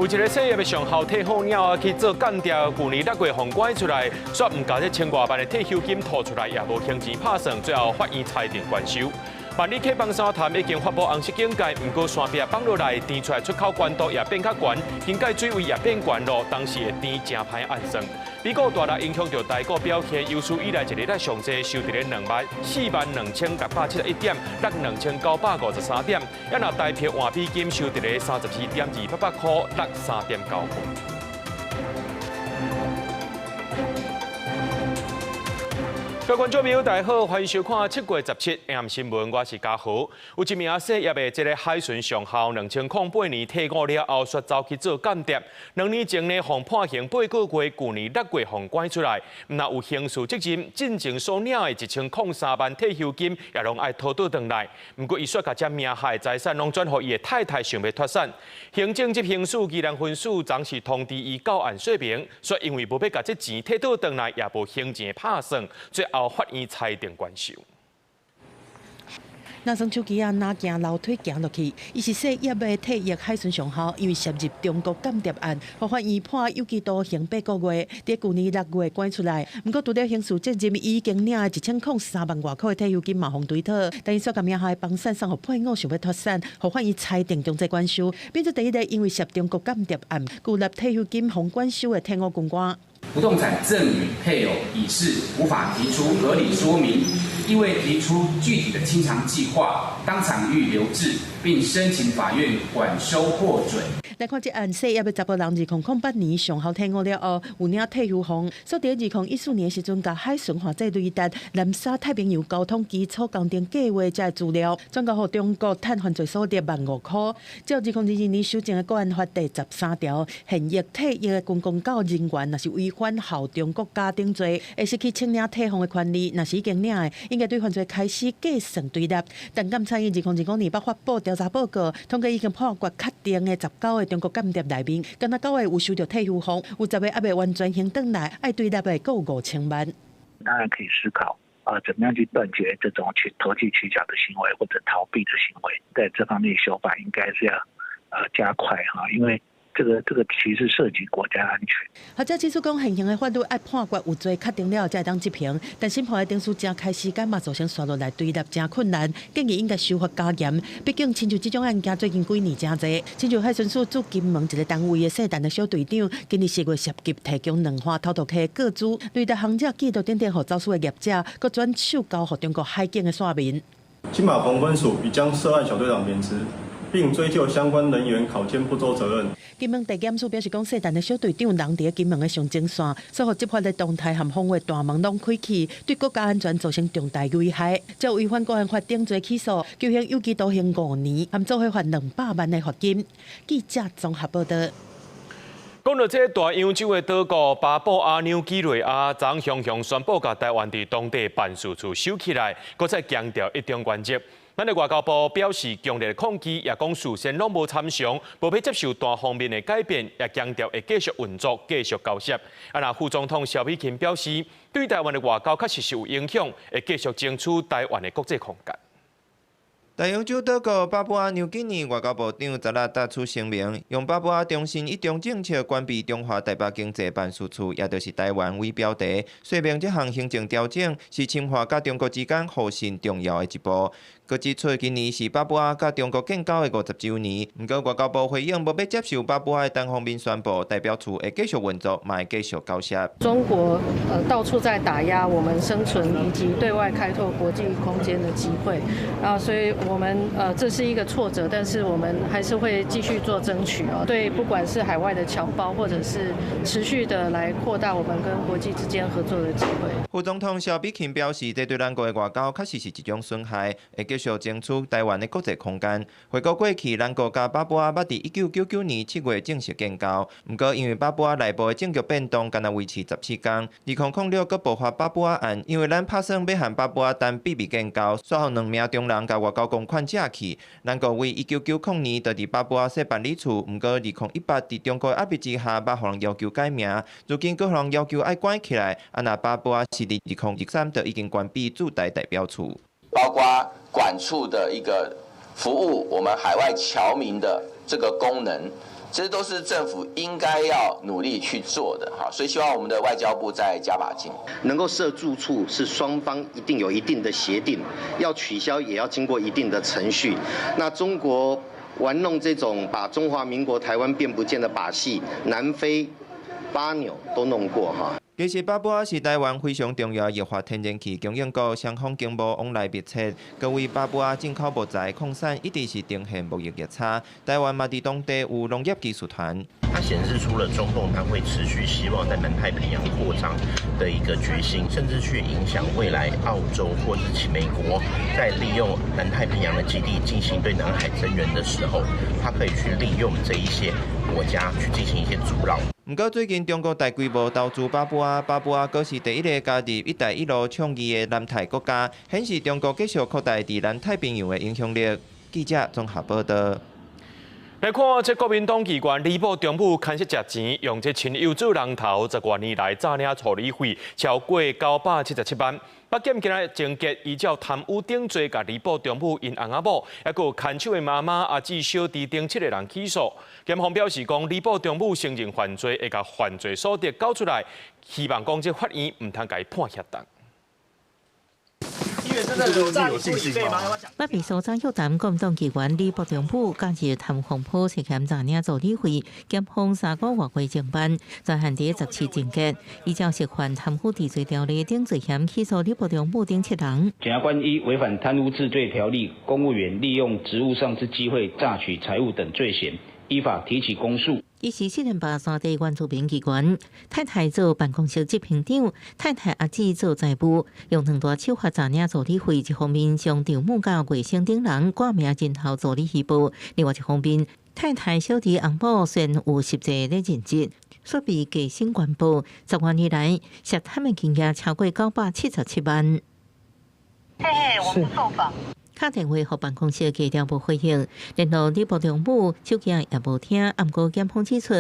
一个細葉的上校退伍了後去做間諜，舊年六月予趕出來，煞毋共這千外萬的退休金吐出來，也無還錢拍算，最後法院裁定關收。萬里客枋山潭已經發布紅色警戒，毋過山壁放落來，甜出來出口懸度也變較懸，警戒水位也變懸咯，當時的甜誠歹按算。美股大落影響著台股表現，有史以來一日來上濟收佇咧24,671點，落2953點。啊若台幣換美金收佇咧34.288箍，落3.9塊。各位觀眾朋友，大家好，歡迎收看7月17 AM 新聞，我是嘉豪。有一名細葉的這个海巡上校，2008年退伍了後，煞走去做間諜。2年前呢，予判刑8個月，舊年6月予趕出來，毋但有刑事責任，進前所領的1003萬退休金也攏愛討倒轉來。毋過，伊煞共這名下的財產攏轉予伊的太太，想欲脫產。行政執行署宜蘭分署昨是通知伊到案說明，煞因為無欲共這錢提倒轉來，也無還錢的拍算，最後法院裁定關收。拿雙手機仔，若行樓梯行落去，伊是細葉的退役海巡上校，因為涉入中國間諜案，予法院判有期徒刑八個月，佇舊年六月趕出來。毋過除了刑事責任，伊已經領的1003萬外箍的退休金嘛，予追討。但伊煞共名下的房產送予配偶，想欲脫產，予法院裁定強制關收，變做第一個因為涉中國間諜案，舊立退休金予關收的退伍軍官。不動產贈與配偶已是無法提出合理說明，亦未提出具體的清償計劃，當場予以留置，並申請法院管收獲准。來看這案，細葉的查埔人，2008年上校退伍了後，有領退休俸。煞佇2014年時陣，共海巡換做雷達南沙太平洋交通基礎工程計畫這資料，轉交予中國趁犯罪所得1.5萬箍。照2022年修正的國安法第13條，現役退役的軍公教人員，若是違反效忠國家等罪，會失去請領退俸的權利。若是已經領的，應該對犯罪開始計算追納。但監察院2025年捌發布調查報告，統計已經判決確定的19個中國間諜內面，敢若九個有收著退休俸，有10個猶未完全還轉來，愛追納的閣有5000萬。當然可以思考啊，怎麼樣去斷絕這種去投機取巧的行為或者逃避的行為，在這方面修法應該是要加快哈，因為這個其實涉及國家安全。學者指出講，現行的法律愛判決有罪確定了才會當執行，但審判的程序正開時間嘛，造成紲落來追納誠困難，建議應該修法加嚴。畢竟親像這種案件最近幾年誠濟，親像海巡署駐金門一個單位的細陳的小隊長，今年4月涉及提供兩岸偷渡客的個資，雷達航者記錄等等，予走私的業者，閣轉手交予中國海警的線民。金馬鵬分署已將涉案小隊長免職，並追究相關人員考監不周責任。金門地檢署表示，講細陳的小隊長人佇金門的上前線，所予執法的動態和防衛大門攏開啟，對國家安全造成重大危害，照違反國安法定罪起訴，求刑有期徒刑5年，含做伙罰200萬的罰金。記者綜合報導。講到這大洋洲的島國巴布亞紐幾內亞，昨雄雄宣布共台灣佇當地辦事處收起來，閣再強調一中原則。咱的外交部表示強烈抗議，也講事先攏無參詳，無欲接受單方面的改變，也強調會繼續運作、繼續交涉。啊，若副總統蕭美琴表示，對台灣的外交確實是有影響，會繼續爭取台灣的國際空間。大洋洲島國巴布亞紐幾內外交部長昨日發出聲明，用巴布亞重申一中政策關閉中華台北經濟辦事處，也就是台灣為標題，說明這項行政調整是深化佮中國之間互信重要的一步。閣指出今年是巴布亞佮中國建交的50週年，毋過外交部回應無欲接受巴布亞的單方面宣布，代表處會繼續運作，嘛會繼續交涉。中國到處在打壓我們生存以及對外開拓國際空間的機會，啊，所以我們這是一個挫折，但是我們還是會繼續做爭取哦。對，不管是海外的僑胞，或者是持續的來擴大我們跟國際之間合作的機會。副總統蕭美琴表示，這對咱國的外交確實是一種損害，會繼續爭取台灣的國際空間。回顧過去，咱國佮巴布亞捌佇1999年7月正式建交，毋過因為巴布亞內部的政局變動，干焦維持14天。2006閣爆發巴布亞案，因為咱拍算欲和巴布亞談秘密建交，煞予兩名中人共外交公款借去。咱國為1990年就佇巴布亞設辦理處，毋過2018佇中國壓力之下，捌予人要求改名，如今閣予人要求愛關起來。啊，若巴布亞是佇2023就已經關閉駐台代表處，包括管處的一個服務我們海外僑民的這個功能，這都是政府應該要努力去做的，哈，所以希望我們的外交部再加把勁。能夠設駐處是雙方一定有一定的協定，要取消也要經過一定的程序。那中國玩弄這種把中華民國台灣變不見的把戲，南非、巴紐都弄過哈。其實巴布亞是台灣非常重要的液化天然氣供應國，雙方經貿往來密切。閣為巴布亞進口木材、礦產一直是呈現貿易逆差。台灣嘛佇當地有農業技術團。它顯示出了中共它會持續希望在南太平洋擴張的一個決心，甚至去影響未來澳洲或者是美國在利用南太平洋的基地進行對南海增援的時候，它可以去利用這一些國家去進行一些阻撓。毋過最近中國大規模投資巴布亞，巴布亞閣是第一个加入“一帶一路”倡議的南太國家，顯示中國繼續擴大佇南太平洋的影響力。記者綜合報道。來看這國民黨議員李寶中母牽涉食錢，用這親友做人頭，10外年來詐領助理費超過977萬。北檢今仔偵結依照貪污等罪，共李寶中母𪜶翁仔某，抑閣有牽手的媽媽、阿姊、小弟等七个人起訴。檢方表示講，李寶中母承認犯罪，會共犯罪所得交出來，希望講這法院毋通共伊判遐重。有信心嗎？北秘書長約談國民黨議員李博中母加入貪風波涉嫌詐領助理費，檢方3個外月偵辦，專案佇17偵結，依照涉犯貪污治罪條例等罪嫌起訴李博中母等七人。檢察官依違反貪污治罪條例，公務員利用職務上之機會詐取財物等罪嫌，依法提起公訴。伊是四連霸山地原住民議員，太太做辦公室執行長，太太阿姊做財務，用兩大手法詐領助理費。一方面將丈母佮外甥等人掛名人頭助理虛報，另外一方面，太太小弟翁某雖然有實際咧任職，卻被假身懸報，10外年來涉貪的金額超過977萬。嘿嘿，我不受訪。敲電話予辦公室低調無回應，聯絡李博中母手機也無聽。毋過檢方指出，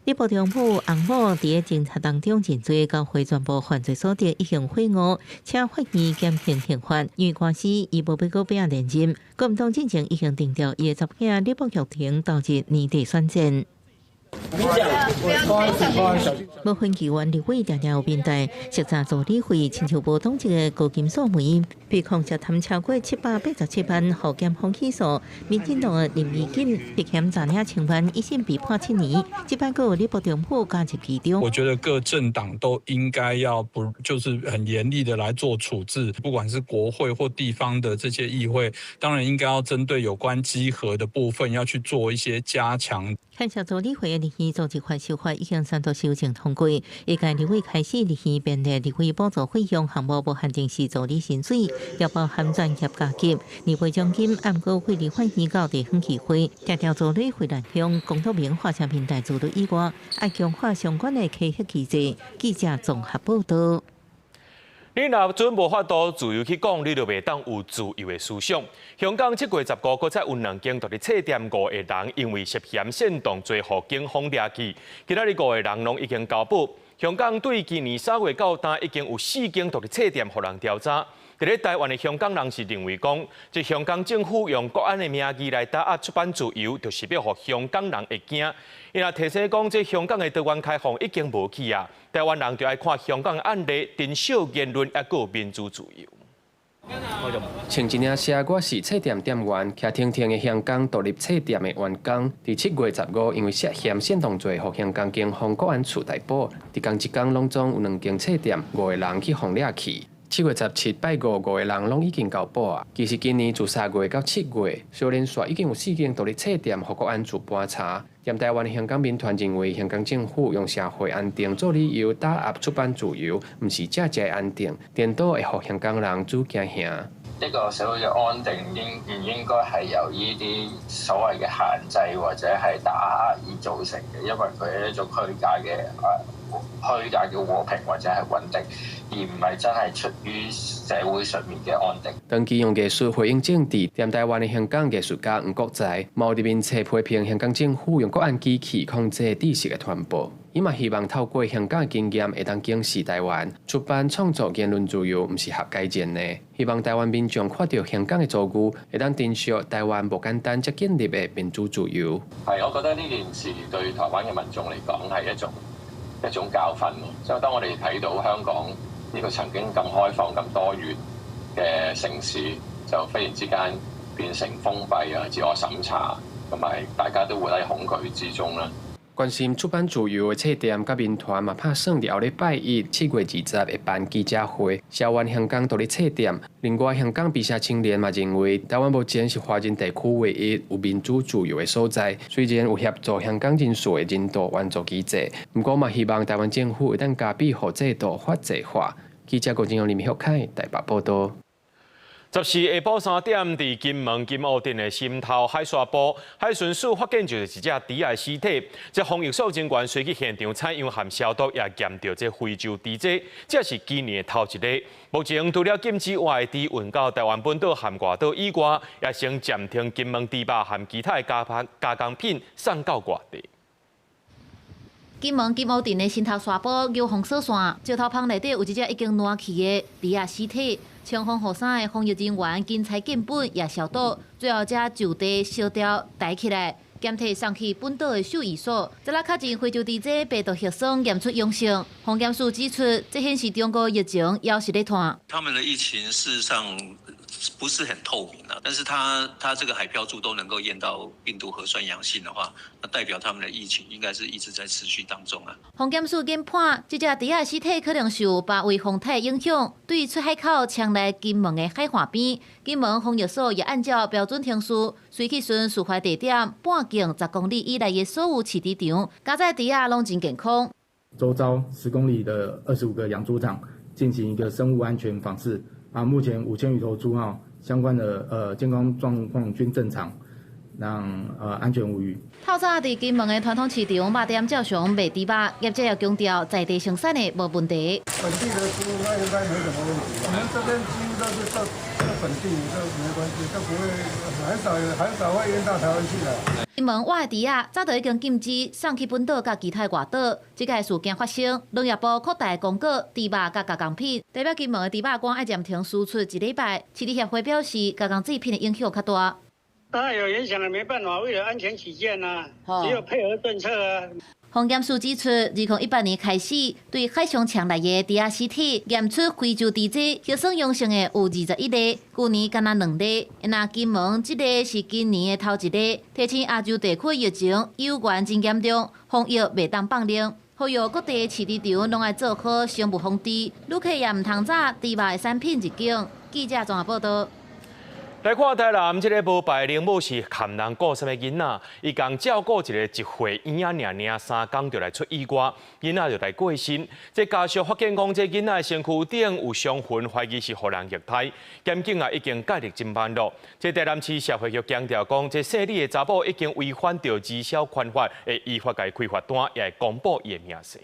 李博中母翁某佇偵查當中認罪，交回全部犯罪所得已經悔悟，請法院減輕刑罰。因為官司伊無欲閣拼連任，國民黨進前已經定調伊的查某囝李博玉婷投入年底選戰。無分議員立委定定有面對，涉詐助理費，親像無黨籍的高金素梅，被控涉貪超過787萬，予檢方起訴。民進黨的林義錦涉嫌詐領千萬，一審被判7年。這擺閣有李博中母加入其中。我覺得各政黨都應該要不就是很嚴厲的來做處置，不管是國會或地方的這些議會，當然應該要針對有關稽核的部分要去做一些加強。牽涉助理費的人員組織法修法已經三度修正通過，下屆立委開始人員編列立委補助費用項目無限定是助理薪水，也包含專業加給、年會獎金，按過會立法院到地方議會，定定助理費亂向，公投民化成平台制度以外，愛強化相關的稽核機制。記者綜合報道。你若準無法度自由去講，你就袂當有自由的思想。香港7月15，閣再有兩間獨立冊店五個人因為涉嫌煽動罪，予警方掠去。今仔日五個人攏已經交保。香港對今年3月到今已經有四間獨立冊店予人調查。佇咧台灣的香港人是認為講，這香港政府用國安的名義來打壓出版自由，就是欲予香港人會驚。伊若提醒講，這香港的多元開放已經無去啊，台灣人就愛看香港的案例，珍惜言論抑閣民主自由。穿一領寫我是冊店店員，徛挺挺的香港獨立冊店的員工，佇7月15因為涉嫌煽動罪，予香港警方國安處逮捕。佇仝一工攏總有兩間冊店五個人去予掠去。7月17拜五，五個人攏已經交保啊。其實今年自3月到7月，小連續已經有四間獨立冊店予國安處盤查。踮台灣的香港民團認為，香港政府用社會安定做理由打壓出版自由，毋是正正的安定，顛倒會予香港人愈驚嚇。一個社會嘅安定應唔應該係由呢啲所謂嘅限制或者係打壓而造成嘅？因為佢係一種虛假嘅和平或者係穩定，而唔係真係出於社會上面嘅安定。長期用藝術回應政治，踮台灣的香港藝術家黃國才，嘛佇面冊批評香港政府用國安機器控制知識的傳播。伊嘛希望透過香港的經驗，會當警示台灣出版創作言論自由，毋是合改善的。希望台灣民眾看著香港的遭遇，會當珍惜台灣無簡單才建立的民主自由。係，我覺得呢件事對台灣嘅民眾嚟講係一種教訓。即係當我哋睇到香港呢個曾經咁開放、咁多元嘅城市，就忽然之間變成封閉啊、自我審查，同埋大家都活喺恐懼之中啦。關心出版自由的冊店佮民團嘛，拍算佇後禮拜一7月20會辦記者會，聲援香港獨立冊店。另外，香港卑詩青年嘛認為，台灣目前是華人地區唯一有民主自由的所在。雖然有協助香港人士的人道援助機制，毋過嘛希望台灣政府會當加庇護制度法制化。記者郭金勇、林玉凱台北報道。 14下晡3點，佇金門金澳鎮的深頭海沙埔海巡署發現就是一隻豬仔的屍體。這防疫所人員隨去現場採樣和消毒，也驗著這非洲豬瘟，這是今年的頭一例。目前除了禁止活的豬運到台灣本島和外島以外，也先暫停金門豬肉和其他的加工品送到外地。金門金澳鎮的新頭沙埔牛防所線，石頭棚內底有一隻已經爛去的豬仔屍體。穿防護衫的防疫人員緊採樣本也消毒，最後才就地燒掉抬起來，檢體送去本島的獸醫所。這啦確認非洲豬瘟病毒核酸驗出陽性，防檢署指出，這顯示中國疫情猶是咧湠。他們的疫情事實上不是很透明啊，但是他這個海漂豬都能夠驗到病毒核酸陽性的話，那代表他們的疫情應該是一直在持續當中啊。防檢署研判，這隻豬仔屍體可能受巴威風颱影響，對出海口衝來金門的海岸邊。金門防疫所也按照標準程序，隨去巡事發地點半徑10公里以內的所有飼豬場，佳哉豬仔攏真健康。周遭10公里的25個養豬場進行一個生物安全訪視。啊，目前5000餘頭豬哈，相關的健康狀況均正常，讓安全無虞。透早佇金門的傳統市場肉店照常賣豬肉，業者也強調在地生產的無問題。本地的豬那應該沒什麼問題。我們這邊幾乎都是這本地，這沒關係，這不會很少很少會運到台灣去的。金門活的豬仔早就已經禁止送去本島佮其他外島。這个事件發生，農業部擴大公告豬肉佮加工品，代表金門的豬肉乾愛暫停輸出一禮拜。飼豬協會表示，加工製品的影響較大。當然有影響了，沒辦法，為了安全起見啊，只有配合政策啊。防檢署指出，2018年開始，對海上衝來的豬仔屍體驗出非洲豬瘟核酸陽性的有21例，舊年干焦兩例。若金門這个是今年的頭一例，提醒亞洲地區疫情猶原真嚴重，防疫袂當放冗，呼籲各地飼豬場攏愛做好生物防治，旅客也毋通炸豬肉的產品入境。記者綜合報道。來看台南這个無牌奶母是含人顧啥物囡仔？伊共照顧一個1歲嬰仔爾爾，3工就來出意外，囡仔就來過身。這家屬發現講，這囡仔身軀頂有傷痕，懷疑是予人虐待。檢警啊已經介入偵辦咯。這台南市社會局強調講，這姓李的查某已經違反著兒少權法，會依法共伊開罰單，也會公布伊的名姓。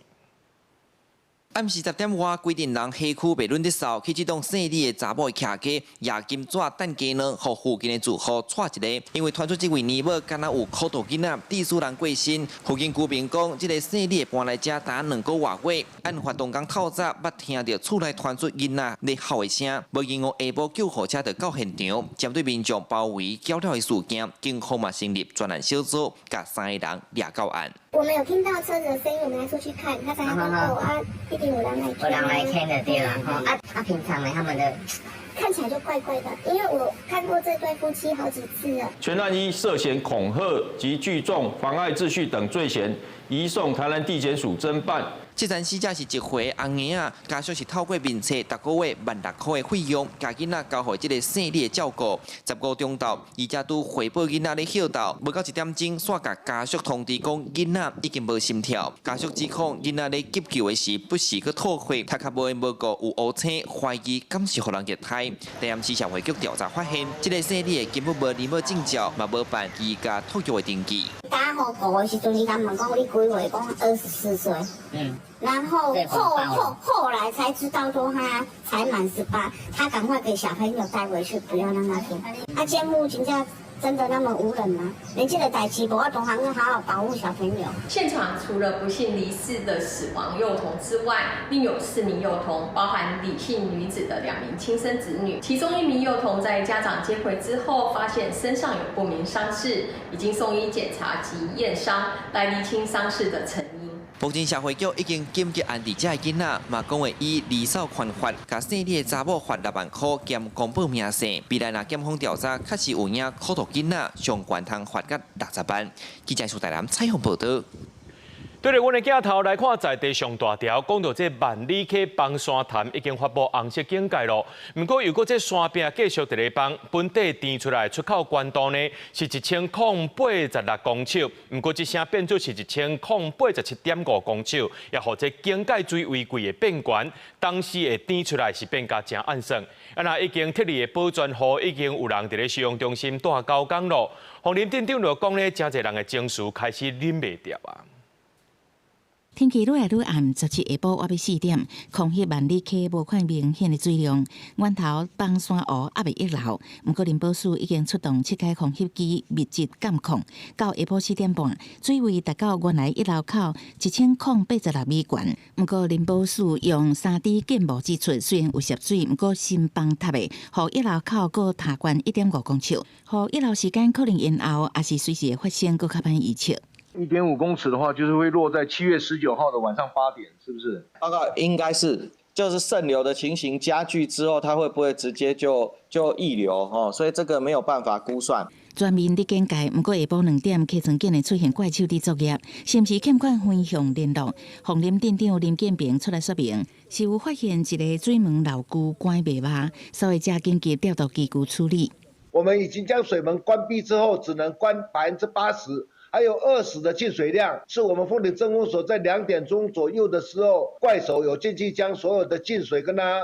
暗時10點外，規陣人彼區袂忍得掃，去這棟姓李的查某的徛家，攑金紙等雞卵，予附近的住戶掣一个。因為傳出這位奶母敢若有苦毒囡仔，致使人過身。附近居民講，這个姓李的搬來遮才2個外月，案發當工透早，捌聽著厝內傳出囡仔咧哭的聲，無閒哦，下晡救護車就到現場，針對民眾包圍攪了的事件，警方嘛成立專案小組，共三个人掠到案。我們有聽到車子的聲音，我們來出去看，他才講哦啊，一定有人來，有人來牽的對啦，吼啊啊，平常呢，他們的看起來就怪怪的，因為我看過這對夫妻好幾次了。全案依涉嫌恐嚇及聚眾妨礙秩序等罪嫌，移送台南地檢署偵辦。這層死者是一歲紅嬰仔，家屬是透過面冊，逐個月16,000塊的費用，共囡仔交予這个姓李的照顧。15中晝，伊才拄回報囡仔咧歇鬥，無夠一點鐘，煞共家屬通知講囡仔已經無心跳。家屬指控囡仔咧急救的時不時閣吐血，頭殼無緣無故有烏青，懷疑敢是予人虐待。台南市社會局調查發現，這个姓李的根本無奶母證照，嘛無辦居家托育的登記。打予顧的時陣，伊共問講你幾歲？講24歲。然後後來才知道說他才滿18，他趕快給小朋友帶回去，不要讓他聽。啊，監護真正真的那麼無能嗎？連這個代誌無法度好好保護小朋友。現場除了不幸離世的死亡幼童之外，另有4名幼童，包含李姓女子的2名親生子女，其中一名幼童在家長接回之後，發現身上有不明傷勢，已經送醫檢查及驗傷，來釐清傷勢的成因。目前社會局已經緊急安置這个囡仔，嘛講會依兒少權法，共姓李的查某罰6萬箍兼公布名姓。未來若檢方調查確實有影苦毒囡仔，上懸通罰甲60萬。記者蘇台南採訪報導。對著阮的鏡頭來看，在地上大條，講到這萬里溪崩山潭已經發布紅色警戒咯。毋過，如果這山壁繼續佇咧崩，本底甜出來出口懸度呢是1086公尺，毋過這聲變做是1087.5公尺，也予這警戒水位規个變懸，當時會甜出來是變甲誠暗算。啊，若已經撤離的保全戶已經有人佇咧收容中心蹛9工咯。鳳林鎮長就講咧，誠濟人的情緒開始忍袂牢啊。天氣愈來愈暗，17下晡約欲4點，空翕萬里溪無看明顯的水量，源頭崩山湖猶未溢流。毋過林保署已經出動七架空翕機密集監控，到下晡4點半，水位達到原來溢流口1086米懸。毋過林保署用3D 建模指出，雖然有涉水，毋過新崩塌的，予溢流口閣塌懸1.5公尺，予溢流時間可能延後，抑是隨時會發生，閣較歹預測。1.5公尺的話，就是會落在7月19號的晚上8點，是不是？報告應該是，就是滲流的情形加劇之後，它會不會直接就溢流？哦，所以這個沒有辦法估算。全面的警戒，毋過下晡2點，溪床竟然出現怪手佇作業，是毋是欠缺橫向聯絡？鳳林鎮長林建平出來說明，是有發現一个水門樓具關袂密，所以才緊急調度機具處理。我們已經將水門關閉之後，只能關80%。還有20的進水量，是我們鳳林鎮公所在2點鐘左右的時候，怪手有進去將所有的進水跟它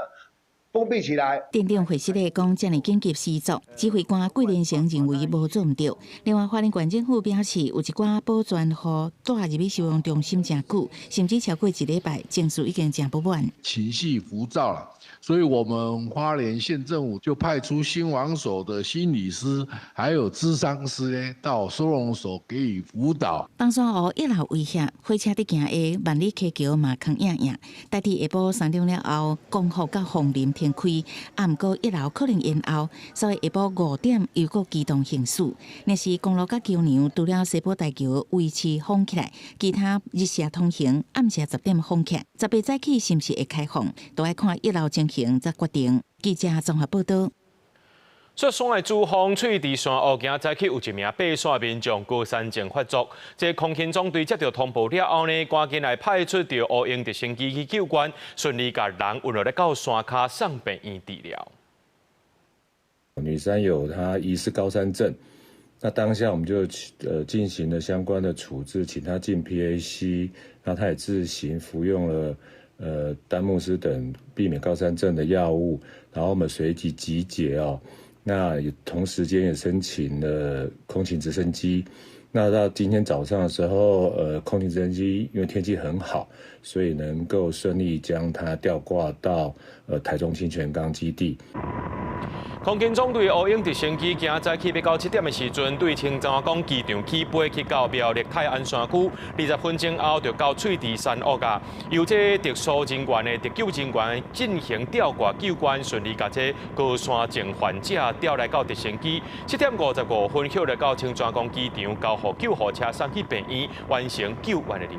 封閉起來。鎮長會室咧講，遮爾緊急施作，指揮官桂連成認為無做毋對。另外，花蓮縣政府表示，有一寡保全戶蹛入去收容中心誠久，甚至超過一禮拜，情緒已經誠不滿。情緒浮躁了，所以我們花蓮縣政府就派出心防所的心理師，還有諮商師呢，到收容所給予輔導。崩山湖溢流威脅，火車佇行的萬里溪橋嘛空影影。台鐵下晡3點了後，光復佮鳳林停開，啊，毋過溢流可能延後，所以下晡5點又閣機動行駛。若是公路佮橋梁除了西埔大橋維持封起來，其他日時通行，暗時10點封起來。18早起是毋是會開放，都愛看溢流情形才決定。記者綜合報導。雪山的主峰翠池山湖，今早起有一名爬山民眾高山症發作，這空勤總隊接到通報了後呢，趕緊來派出著烏鷹直升機去救援，順利共人運落來到山跤送病院治療。女山友她疑似高山症，那當下我們就進行了相關的處置，請她進 PAC，那她也自行服用了丹木斯等避免高山症的藥物，然後我們隨即集結哦。那也同時間也申請了空勤直升機。那到今天早上的時候，空勤直升機因為天氣很好，所以能夠順利將它吊掛到台中清泉崗基地。空勤總隊烏鷹直升機今早起欲到7點的時陣，對清泉崗機場起飛去到苗栗泰安山區，20分鐘後就到翠池山屋啊。由這特殊人員的特救人員進行吊掛救援，順利共這高山症患者調來到直升機。7點55分，予來到清泉崗機場，交予救護車送去病院，完成救援的任務。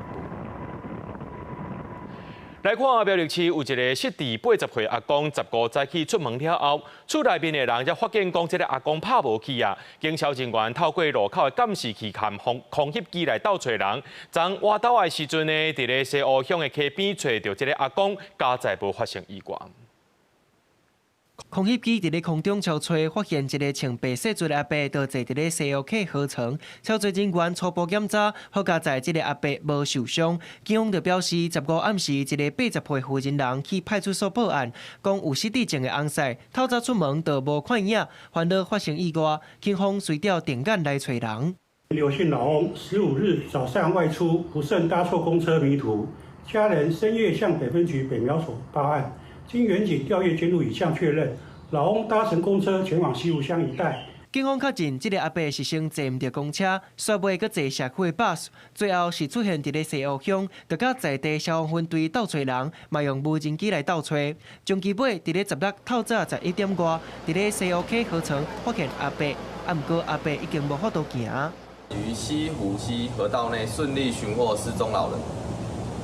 來看苗栗市有一个失智80歲阿公，15早起出門了後，厝內面的人才發現講這个阿公拍無去啊。警消人員透過路口的監視器和空翕機來鬥揣人，昨倚晝的時陣呢，佇咧西湖鄉的溪邊揣著這个阿公，佳哉無發生意外。空翕機佇咧空中搜揣，發現一个穿白色衫的阿伯，就坐佇咧西湖溪河床。搜查人員初步檢查，好佳哉這个阿伯無受傷。警方就表示，15暗時，一个80歲婦人人去派出所報案，講有失智症的翁婿，透早出門就無看影，煩惱發生意外。警方隨調定眼來揣人。劉姓老翁15日早上外出，不慎搭錯公車迷途，家人深夜向北分局北苗所報案。經員警調閱監錄影像確認，老翁搭乘公車前往西湖鄉一帶。警方確認，這个阿伯是先坐毋著公車，煞尾閣坐社區的巴士，最後是出現佇咧西湖鄉，就佮在地消防分隊鬥揣人，嘛用無人機來鬥揣。終其尾佇咧16透早11點外，佇咧西湖溪河床發現阿伯，啊，毋過阿伯已經無法度行。於西湖溪河道內順利尋獲失蹤老人，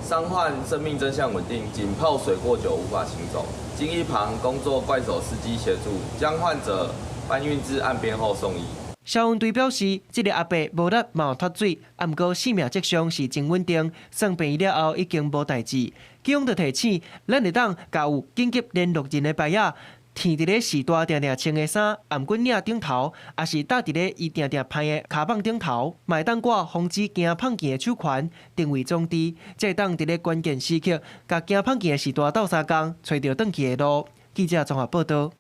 傷患生命徵象穩定，僅泡水過久無法行走，經一旁工作怪手司機協助，將患者搬運至岸邊後送醫。消防隊表示，這个阿伯無力嘛有脫水，啊，毋過生命跡象是真穩定，送病院了後已經無代誌。警方就提醒，咱會當共有緊急聯絡人的牌仔，貼佇咧序大定定穿的衫、頷頸領頂頭，抑是搭佇咧伊定定攀的跤蠓頂頭，嘛會當掛防止驚碰見的手環、定位裝置，才會當佇咧關鍵時刻，共驚碰見的序大鬥相共，揣著轉去的路。記者綜合報導。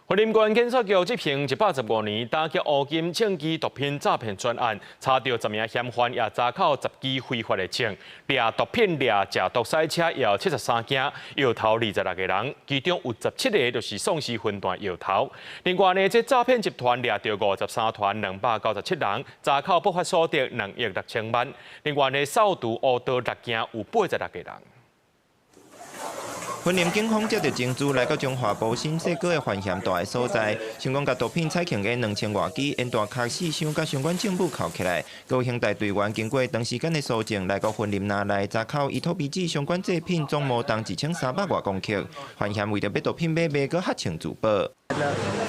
雲林縣警察局執行115年打擊烏金、槍支、毒品詐騙專案，查著10名嫌犯，也查扣10支非法的槍，掠毒品、掠食毒賽車，也有73件，藥頭26個人，其中有17個就是喪屍分段藥頭。另外呢，這詐騙集團掠著53團297人，查扣不法所得2億6千萬。另外呢，掃毒烏刀6件，有86個人。雲林警方接著情資來到中華埔新世界的犯嫌大的所在，成功共毒品採控的2000外支煙彈殼4箱，佮相關證物扣起來。閣有刑大隊員經過長時間的搜證，來到雲林拿來查扣依托咪酯相關製品總模重1300外公克。犯嫌為著欲毒品買賣，閣合槍自保。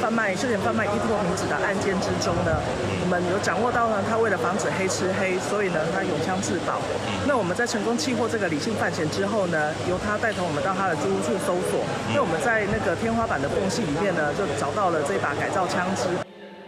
販賣涉嫌販賣依托咪酯的案件之中呢，我們有掌握到呢，他為了防止黑吃黑，所以呢，他用槍自保。那我們在成功緝獲這個李姓犯嫌之後呢，由他帶同我們到他的租屋處搜索。那我們在那個天花板的縫隙裡面呢，就找到了這把改造槍支。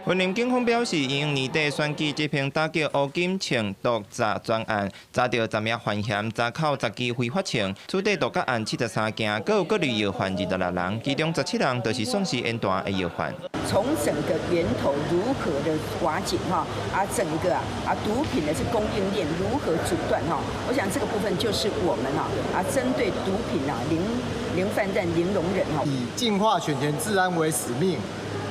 雲林警方表示，𪜶年底選舉執行打擊烏金槍毒詐專案，查著10名犯嫌，查扣10支非法槍，處理毒假案73件，閣有各類藥販26人，其中17人就是喪屍煙彈的藥販。從整個源頭如何的瓦解哈，啊整個啊毒品的這供應鏈如何阻斷哈？我想這個部分就是我們哈啊針對毒品啊零泛濫零容忍哈。以淨化選前治安為使命。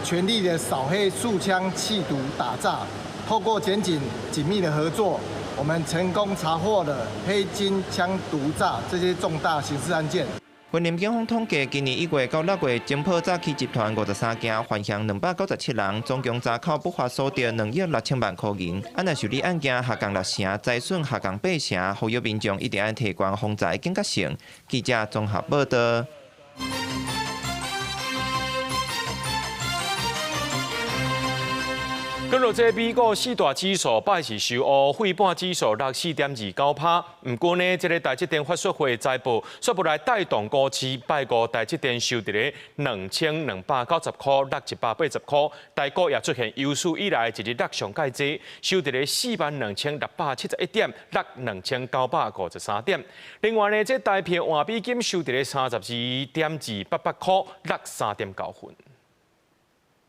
全力的掃黑、掃槍、緝毒、打詐，透過檢警緊密的合作，我們成功查獲了黑金、槍毒詐這些重大刑事案件。雲林警方統計，今年1月到6月，偵破詐欺集團53件，犯嫌297人，總共查扣不法所得2億6千萬箍銀。按若受理案件下降6成，財損下降8成，呼籲民眾一定愛提懸防詐警覺性。記者綜合報導。根據這美股四大指數拜四收烏，費半指數落4.29%。毋過呢，這个台積電發說會財報，煞無來帶動股市，拜五台積電收佇咧2290箍，落180箍。台股也出現有史以來一日落上蓋濟，收佇咧42671點，落2953點。另外呢，這台幣換美金收佇咧32.288箍，落3.9分。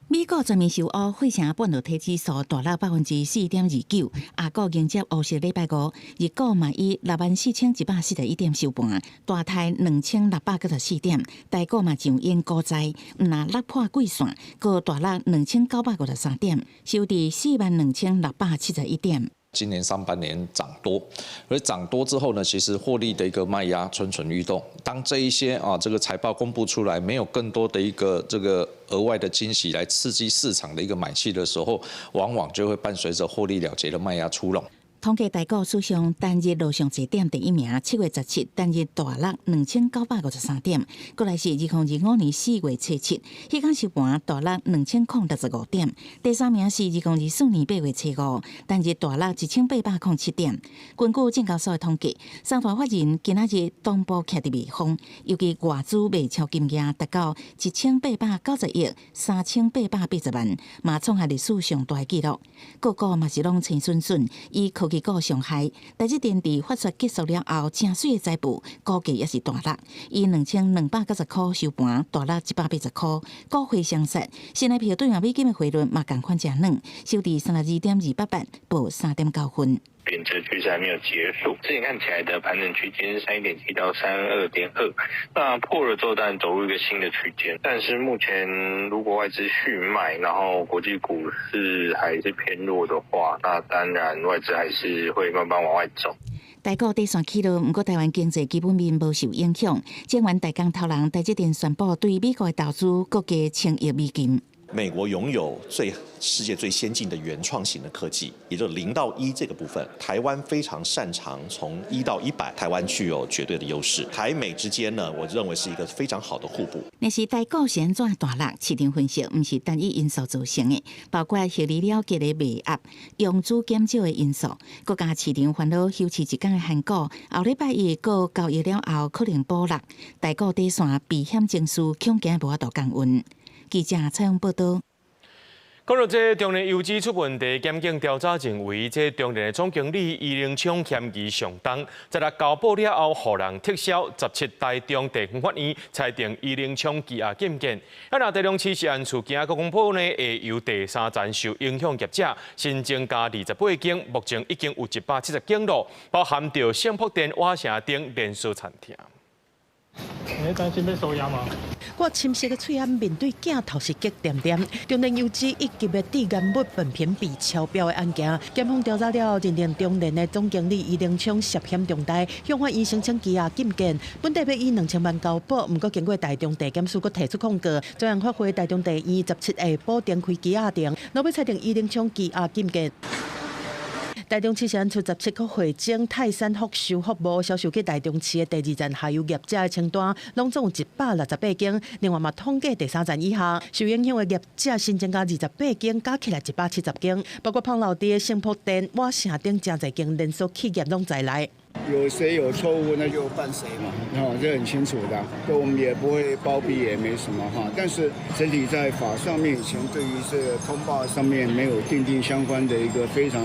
美股全面收烏，費城半導體指數大落4.29%，亞股迎接烏色禮拜五，日股嘛以64141點收盤，大台2694點，台股嘛上演股災，毋但落破季線，閣大落2953點，收佇42671點。今年上半年漲多，而漲多之後呢，其實獲利的一個賣壓蠢蠢欲動。當這一些啊這個財報公布出來，沒有更多的一個這個額外的驚喜來刺激市場的一個買氣的時候，往往就會伴隨着獲利了結的賣壓出籠。統計台股史上單日落上濟點第一名，7月17單日大落2953點，過來是2025年4月初7，彼工收盤大落2065點。第三名是2024年8月初5，單日大落1807點。根據證交所的統計，三大法人今仔日同步徛佇賣方，尤其外資賣超金額達到1890億3880萬，嘛創下歷史上大紀錄。個股嘛是攏青筍筍，以科技股上海，台積電佇發說結束了後，誠媠的財報，股價也是大落，以2290箍收盤，大落180箍，股匯雙殺。新台幣對美金的匯率嘛仝款誠軟，收佇32.288，報3.9分。贬值趋势还没有结束。之前看起来的盘整区间是31.7到32.2，那破了之后当然走入一个新的区间。但是目前如果外资续卖，然后国际股市还是偏弱的话，那当然外资还是会慢慢往外走。台股短线起落，毋过台湾经济基本面无受影响。晶圆代工头人台积电宣布对美国的投资阁加1000亿美金。美国拥有世界最先进的原创型的科技，也就0到1这个部分，台湾非常擅长从1到100，台湾具有绝对的优势。台美之间呢，我认为是一个非常好的互补。若是台股是按怎大落，市场分析毋是单一因素造成的，包括获利了结的卖压、融资减少的因素，阁加市场烦恼休市一工的韩股，后礼拜一阁交易了后可能补落，台股短线避险情绪恐惊无法度降温。记者采访报道。讲到这中联油脂出问题，检警调查认为，这中联的总经理余宁昌嫌疑上重。16交保了后，予人撤销。17台中地方法院裁定余宁昌羁押禁见。啊，若台中市食安事件阁公布呢，会由第三层受影响业者新增加28间，目前已经有170间咯，包含著幸福店、瓦城等连锁餐厅。你担心被收押吗？我深色的喙仔面对镜头是激恬恬。中联油脂一级的致癌物苯偏比超标的案件，检方调查了认定中联的总经理余宁昌涉嫌重大，向法院申请羁押禁见。本底欲以2000万交保，毋过经过台中地检署阁提出控告，专案发回台中地院17下晡重开羁押庭，落尾裁定余宁昌羁押禁见。台中市食安处17阁汇整泰山福寿服务销售去台中市的第二层下游业者的清单，拢总有168间。另外嘛，统计第三层以下受影响的业者新增加28间，加起来170间，包括胖老爹、幸福店、瓦城等诚济间连锁企业拢在内。有谁有错误，那就办谁嘛，哈，这很清楚的。对，我们也不会包庇，也没什么哈。但是整体在法上面，以前对于这个通报上面没有订定相关的一个非常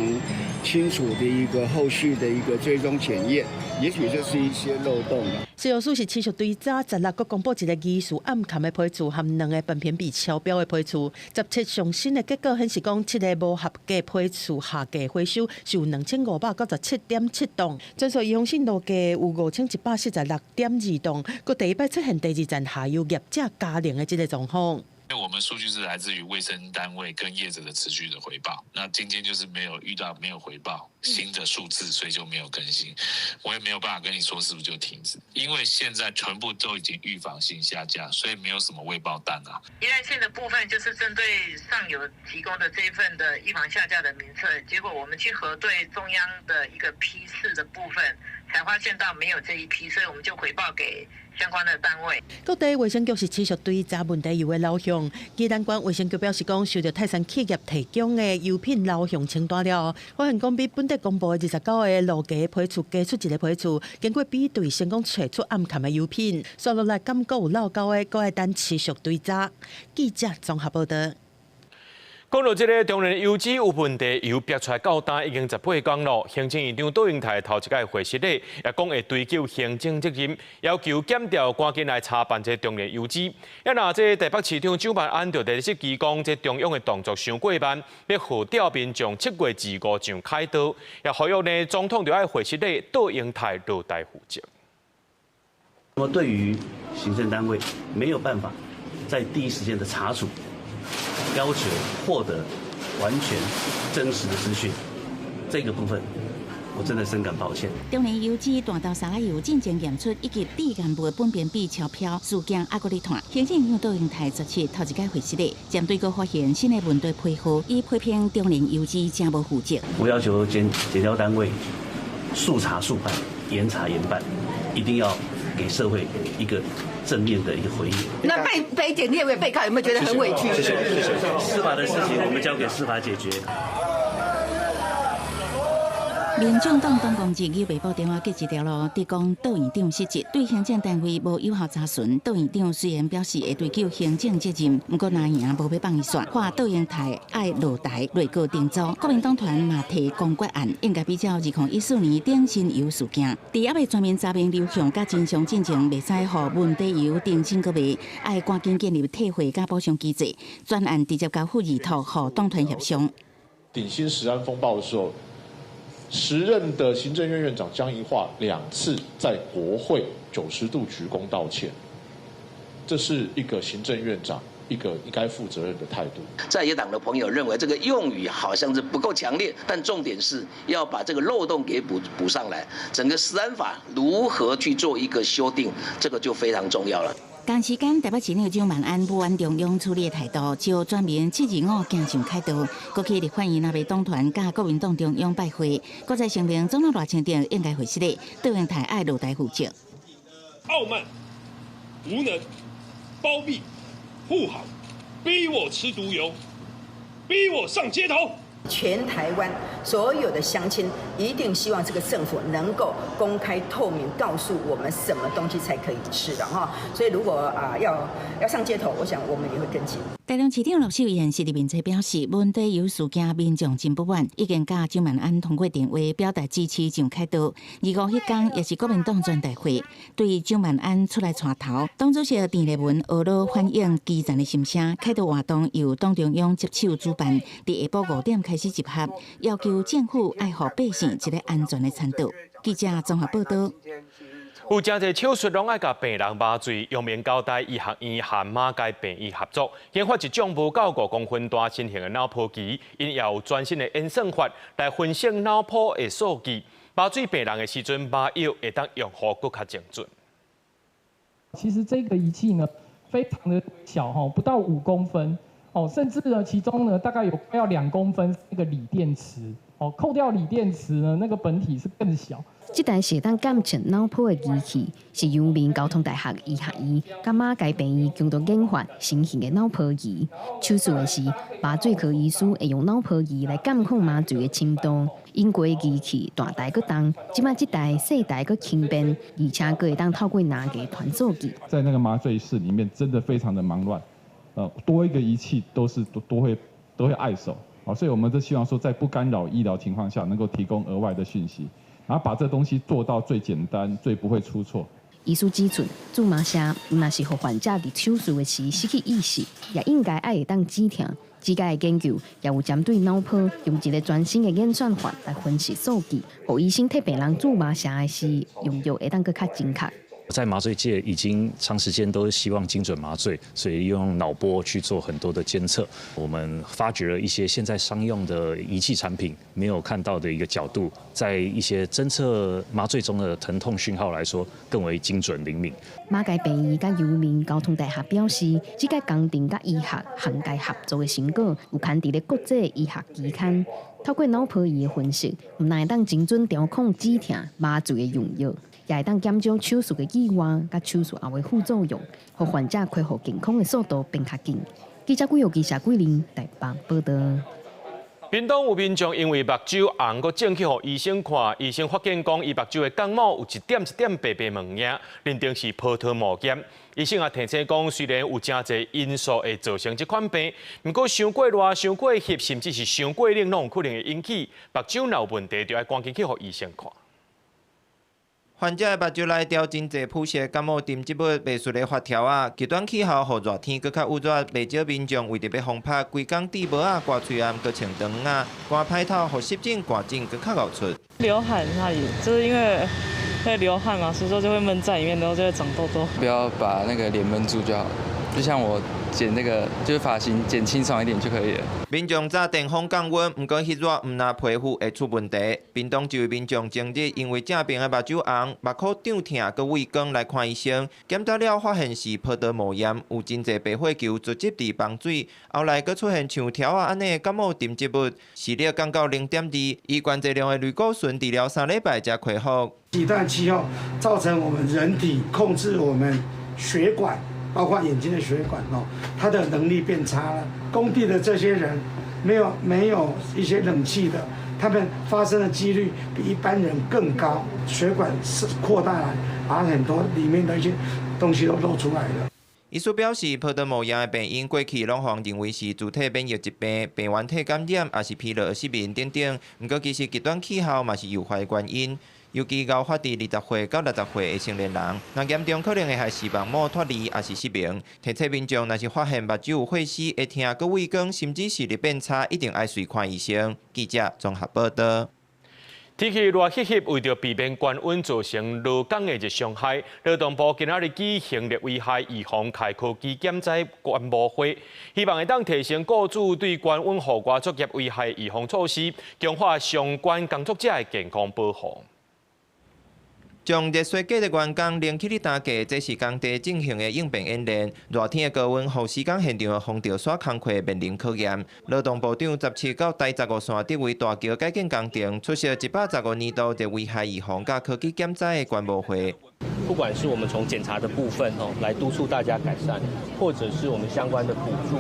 清楚的一个后续的一个追踪检验，也许这是一些漏洞。食药署是持续追查，16阁公布一个疑似暗含的批次和两个苯偏比超标的批次。17上新的结果显示讲，七个无合格批次下架回收是有2597.7吨，全数预防性落价有5146.2吨，阁第一摆出现第二层下游业者加零的这个状况。因为我们数据是来自于卫生单位跟业者的持续的回报，那今天就是没有遇到没有回报新的数字，所以就没有更新。我也没有办法跟你说是不是就停止，因为现在全部都已经预防性下架，所以没有什么未报单啊。宜兰县的部分就是针对上游提供的这一份的预防下架的名册，结果我们去核对中央的一个批次的部分，才发现到没有这一批，所以我们就回报给相关的单位。各地卫生局是持续追查问题油的流向。宜兰县卫生局表示讲，收到泰山企业提供的油品流向清单了，发现讲比本地公布的29个落架批次加出一个批次，经过比对，成功揣出暗含的油品。煞落来感觉有漏勾的，阁爱等持续追查。记者综合报道。讲到这个中联油脂有问题，油逼出来到今已经18工咯。行政院长杜英泰头一摆会释咧，也讲会追究行政责任，要求检调赶紧来查办这中联油脂。啊，若这台北市长蒋万安就伫质疑讲，这中央的动作伤过慢，欲号召民众7月25上凯道，也呼吁呢总统著爱会释咧，杜英泰落台负责。那么对于行政单位没有办法在第一时间的查处。要求获得完全真实的资讯，这个部分我真的深感抱歉。中联油脂弹头沙拉油进前验出一级致癌物的苯偏比超标，事件犹阁咧拖。行政院长杜英泰17头一摆会释咧，针对阁发现新的问题批号，伊批评中联油脂真无负责。我要求检调单位速查速办，严查严办，一定要给社会一个正面的一个回应。那被检列为被告，有没有觉得很委屈？谢谢谢谢。司法的事情我们交给司法解决。民众党党公职于未报电话寄一条路，直讲杜院长失职，对行政单位无有效查询。杜院长虽然表示会追究行政责任，毋过若赢无欲放伊煞，喊杜英泰爱落台内阁重组。国民党团嘛提公决案，应该比照2014年顶新油事件，伫犹未全面查明流向佮真相进前，袂使予问题油重新阁卖，爱赶紧建立退货佮补偿机制，专案直接交付委托予党团协商。鼎新食安风暴的时候，時任的行政院院長江宜樺兩次在國會90度鞠躬道歉，這是一個行政院長一個應該負責任的態度。在野黨的朋友認為這個用語好像是不夠強烈，但重點是要把這個漏洞給補上來。整個食安法如何去做一個修訂，這個就非常重要了。同時間，台北市長蔣萬安不滿中央處理的態度，召全民725行上凱道，閣去立法院若袂黨團佮國民黨中央拜會，閣再聲明總統賴清德應該會失禮，卓榮泰愛落台負責。傲慢、無能、包庇、護航，逼我吃毒油，逼我上街頭。全台灣所有的鄉親一定希望這個政府能夠公開透明，告訴我們什麼東西才可以吃的哈。所以如果啊要上街頭，我想我們也會跟進。台中市長盧秀燕時佇面冊表示，問題有事件民眾真不滿，已經佮蔣萬安通過電話表達支持上凱道。25彼工也是國民黨全代會，對蔣萬安出來帶頭，黨主席鄭麗文呵咾反映基層的心聲。凱道活動由黨中央接手主辦，佇下晡5點開始集合，要求政府愛予百姓一個安全的餐桌。記者綜合報道。有誠濟手術攏愛共病人麻醉，陽明交大醫學院和馬偕病院合作，研發一種無夠5公分大新型的腦波機，𪜶也有全新的演算法來分析腦波的數據，麻醉病人的時陣，麻藥會當用予閣較精準。其實這個儀器呢，非常的小哈，不到5公分哦，甚至呢，其中呢大概有快要2公分那個鋰電池哦，扣掉鋰電池呢，那個本體是更小。這台是會當監測腦波的機器，是陽明交通大學醫學院佮馬偕病院共同研發新型的腦波儀。手術的時，麻醉科醫師會用腦波儀來監控麻醉的深度。英國的機器大台閣重，這擺這台細台閣輕便，而且閣會當透過藍牙傳數據。在那個麻醉室裡面，真的非常的忙亂，多一個儀器都是都會礙手，所以我們都希望說，在不干擾醫療情況下，能夠提供額外的訊息。然後把這東西做到最簡單、最不會出錯。醫師指出，注麻射毋但是予患者佇手術的時失去意識，也應該愛會當止疼。這個研究也有針對腦波，用一個全新的演算法來分析數據，予醫生替病人注麻射的時，用藥會當閣較精確。在麻醉界已經長時間都希望精準麻醉，所以用腦波去做很多的監測。我們發掘了一些現在商用的儀器產品沒有看到的一個角度，在一些偵測麻醉中的疼痛訊號來說，更為精準靈敏。馬偕病院佮陽明交通大學表示，這個工程佮醫學行界合作的成果，有刊佇咧國際醫學期刊。透過腦波儀的分析，毋但會當精準調控止疼麻醉的用藥，也會當減少手術的意外佮手術後的副作用，予患者恢復健康的速度變較緊。記者郭玉記、謝桂玲台北報道。屏東有民眾因為目睭紅閣腫去予醫生看，醫生發現講伊目睭的角膜有一點一點白白物件，認定是葡萄膜炎。醫生也提醒講，雖然有誠濟因素會造成這款病，毋過傷過熱、傷過翕，甚至是傷過冷，攏有可能會引起目睭若有問題，就愛趕緊去予醫生看。患者的目睭內著真濟普適感冒沉積物，袂輸咧發條仔。極端氣候予熱天閣較鬱熱，袂少民眾為著欲防曬，規工戴帽仔、掛喙罨、閣穿長筒仔，寒歹透，予濕疹、汗疹閣較𠢕出。流汗那裡，就是因為會流汗嘛，所以說就會悶在裡面，然後就會長痘痘。不要把那個臉悶住就好，就像我剪那個就是髮型剪清爽一點就可以了。民眾早電風降溫，毋過彼熱毋但皮膚會出問題。屏東一位民眾前日因為正爿的目睭紅、目眶脹疼、閣畏光來看醫生，檢查了發現是葡萄膜炎，有真濟白血球聚集佇房水，後來閣出現像條仔按呢的感冒沉積物，視力降到0.2，以懸劑量的類固醇治療3禮拜才恢復。極端氣候造成我們人體控制我們血管，包括眼睛的血管哦，它的能力變差了。工地的這些人沒有一些冷氣的，他們發生的幾率比一般人更高。血管是擴大了，把很多裡面的一些東西都露出來了。醫師表示，葡萄膜炎的病因過去攏予人認為是自體免疫疾病、病原體感染，抑是疲勞失眠等等。毋過其實極端氣候嘛是誘發的原因。尤其𠢕發佇20歲到60歲的成年人，若嚴重可能會害視網膜脫離，抑是失明。提醒民眾，若是發現目睭有血絲、會疼、閣畏光，甚至視力變差，一定愛隨看醫生。記者綜合報道。天氣熱翕翕，為著避免高溫造成勞工的熱傷害，勞動部今仔日舉行熱危害預防暨科技減災觀摩會，希望會當提升雇主對高溫戶外作業危害預防措施，強化相關工作者的健康保護。將熱衰竭的員工拎去咧擔架，這是工地進行的應變演練。熱天的高溫，予施工現場的防著沙工課面臨考驗。勞動部長17到台15線竹圍大橋改建工程，出席115年度熱危害預防佮科技減災的觀摩會。不管是我們從檢查的部分哦，來督促大家改善，或者是我們相關的補助，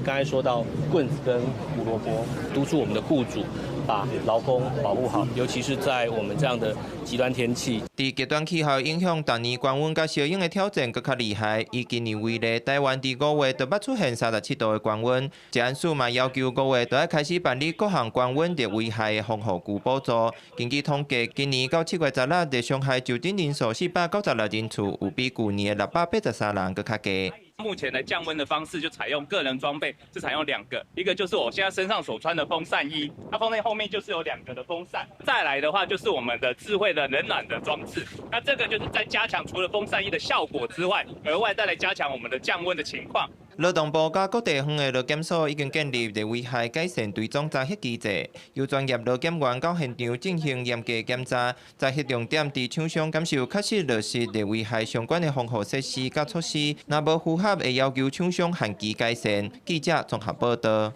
剛才說到棍子跟胡蘿蔔，督促我們的雇主把勞工保護好，尤其是在我們這樣的極端天氣。佇極端氣候影響，逐年高溫佮相應的挑戰閣較厲害。以今年為例，台灣佇5月就捌出現37度的高溫，食安署嘛要求5月就愛開始辦理各項高溫熱危害的防護具補助。根據統計，今年到7月16日，熱傷害就診人數496人次，有比舊年的683人閣較低。目前的降溫的方式就採用個人裝備，是採用兩個，一個就是我現在身上所穿的風扇衣，它風扇後面就是有兩個的風扇。再來的話就是我們的智慧的冷暖的裝置，那這個就是在加強除了風扇衣的效果之外，額外再來加強我們的降溫的情況。勞動部佮各地方的勞檢所已經建立熱危害改善追蹤查核機制，由專業勞檢員到現場進行嚴格檢查，查核重點佇廠商檢視確實落實熱危害相關的防護設施佮措施，若無符合會要求廠商限期改善。記者綜合報道。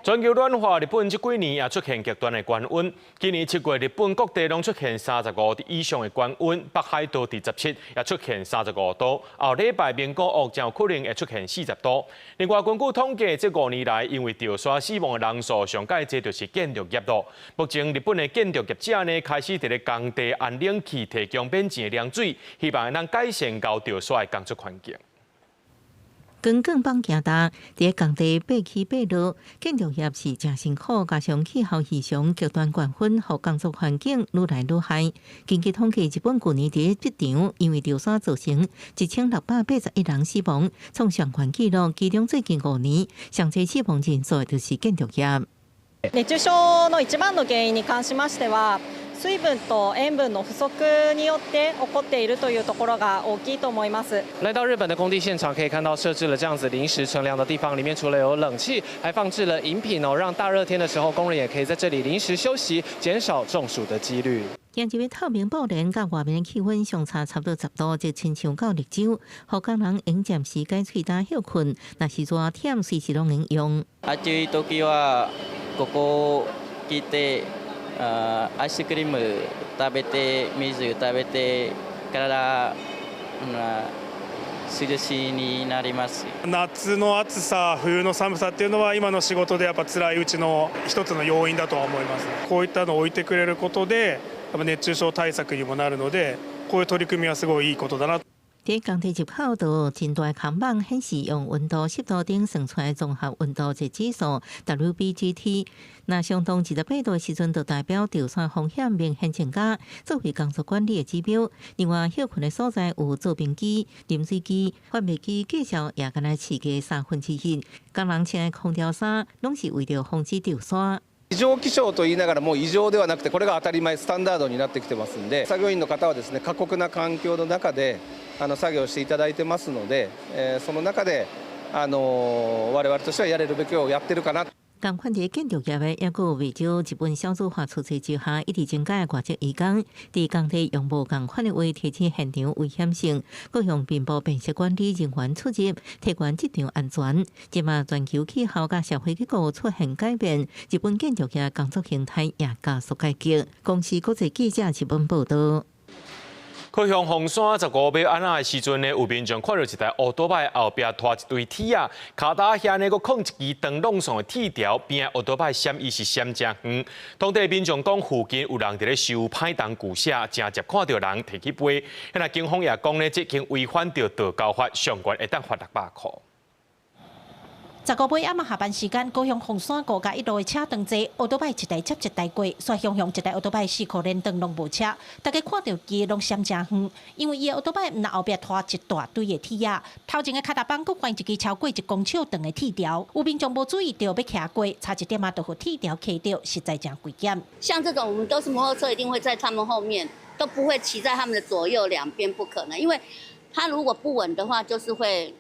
全球暖化，日本這幾年也出現極端的高溫。今年7月，日本各地攏出現35度以上的高溫，北海道佇17也出現35度。後禮拜名古屋真有可能會出現40度。另外，根據統計，這5年來因為著沙死亡的人數上蓋濟就是建築業咯。目前日本的建築業者呢，開始佇咧工地安冷氣，提供免錢的涼水，希望會當改善𠢕著沙的工作環境。光棍綁行動，佇工地爬起爬落，建築業是誠辛苦，加上氣候異常、極端高溫，予工作環境愈來愈歹。根據統計，日本舊年佇職場因為著沙造成1681人死亡，創上懸紀錄。其中最近5年，上濟死亡人數就是建築業。熱中症の一番の原因に関しましては、水分と塩分の不足によって起こっているというところが大きいと思います。來到日本的工地現場，可以看到設置了這樣子臨時乘涼的地方，裡面除了有冷氣，還放置了飲品哦，讓大熱天的時候工人也可以在這裡臨時休息，減少中暑的幾率。今日透明布簾佮外面的氣溫相差差不多10度，就親像到綠洲，予工人用暫時解喙焦歇睏，若是熱忝，隨時攏能用。暑い時はここ來てアイスクリーム食べて水食べて體涼しになります。夏の暑さ、冬の寒さっていうのは今の仕事でやっぱ辛いうちの一つの要因だとは思います。こういったのを置いてくれることで、やっぱ熱中症対策にもなるので、こういう取り組みはすごいいいことだな。佇工地入口就真大看板顯示用溫度、濕度等算出來綜合溫度熱指數 WBGT，若相當28度的時陣，就代表著沙風險明顯增加，作為工作管理的指標。另外，歇睏的所在有造冰機、啉水機、販賣機，價數也敢若市價1/3。工人穿的空調衫，攏是為著防止著沙。異常気象と言いながらも異常ではなくてこれが当たり前スタンダードになってきてますんで、作業員の方はですね、過酷な環境の中で作業していただいてますので、その中で我々としてはやれるべきをやってるかな。仝款佇建築業的，猶閣有袂少日本少子化趨勢之下，一直增加的外籍移工，佇工地用無仝款的話提醒現場危險性，閣用面部辨識管理人員出入，提懸職場安全。這馬全球氣候佮社會結構出現改變，日本建築業工作形態也加速改革。公視國際記者日本報道。高雄鳳山15欲按仔的時陣呢，有民眾看著一台烏多擺後壁拖一堆鐵仔，跤踏遐呢閣囥一支長攏線的鐵條，邊仔烏多擺閃伊是閃誠遠。當地民眾講，附近有人佇咧收歹重舊舍，誠捷看著人提去飛。那警方也講呢，這已經違反著道交法，上懸會當罰600箍。15尾暗下班時間，高雄鳳山高架一路的車長濟，歐多擺一台接一台過，煞雄雄一台歐多擺四箍連燈攏無車，大家看著伊攏閃誠遠，因為伊的歐多擺毋但後壁拖一大堆的鐵仔，頭前的跤踏板閣懸一支超過1公尺長的鐵條，有民眾無注意著欲騎過，差一點仔就予鐵條卡著，實在誠危險。像這種，我們都是摩托車，一定會在他們後面，都不會騎在他們的左右兩邊，不可能，因為他如果不穩的話，就是會